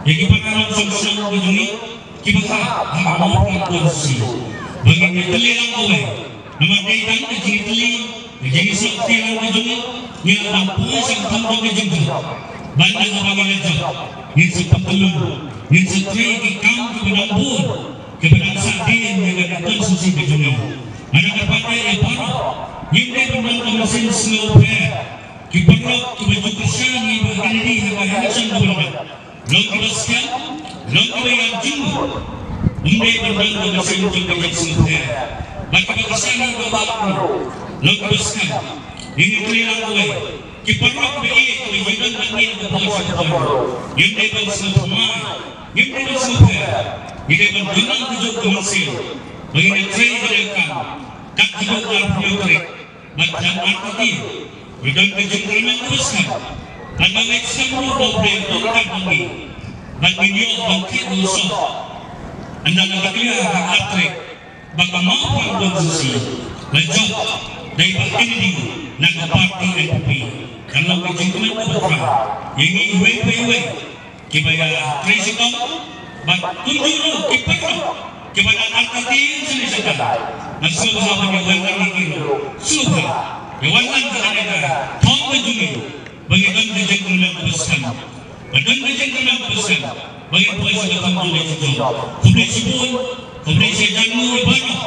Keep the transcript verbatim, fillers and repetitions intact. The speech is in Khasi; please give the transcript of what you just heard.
Ïa ki para nongshong shnong ka jong ngi kiba ha ha Mawphlang constituency ba ngin ïatylli lang kawei. Namar dei tang ka jingïatylli, ka jingïasoh ktien lang ka jong ngi, ngi la dang poi sha ka thong jong ka jingjop. Ban da haba ngi la jop, ngin sa pyntyllun, ngin sa trei ki kam kiba dang bun, kiba dang sahdien ïa ka constituency ka jong ngi. Nga da kyrpad ïa baroh, ngim dei ban long ka mynsiem sngewpher. Ki paralok kiba ju kyrshan ïa i Bah Kennedy ha ka election kaba la dep, long kiba skhem, long kiba ïam jingmut. Ym dei ban long kiba shem jong ka jingsngewpher. Bad kiba kyrshan ïa i Bah Kennedy, long kiba skhem. Ngin ïatylli lang kawei. Ki paralok kiba ïeit kiba ju don bad ngi ha ka por sha ka por, ngim dei ban sngewthuh, ngim dei ban sngewpher. Ngi dei ban don lang kajuh ka mynsiem ba ngin ïatrei ïa ka kam kat haduh ka arphew tarik. Bad jan artatien ngi don ka jingkyrmen kaba skhem. Bad nga ngeit skhem ruh ba U Blei un ïoh kyrpang ïa ngi. Bad ngin ïoh ban thied ïa u soh. Ynda la declare ha ka ar tarik ba ka Mawphlang constituency la jop da i Bah Kennedy na ka party N P P. Kan long ka jingkmen kaba khraw ïa ngi iwei pa iwei kiba ïatrei shitom, bad kumjuh ruh ki paralok kiba dang artatien sha ïing sha tnat. Nga sngewbha ban ïa wanrah ïa ki ruh, sngewbha ïa wanrah ïa kane ka thong ka jong ngi ba ngi don ka jingkyrmen kaba skhem, ba don ka jingkyrmen kaba skhem ba ngin poi sha ka thong jong ka jingjop. Khublei shibun, khublei shihajar nguh ïa baroh.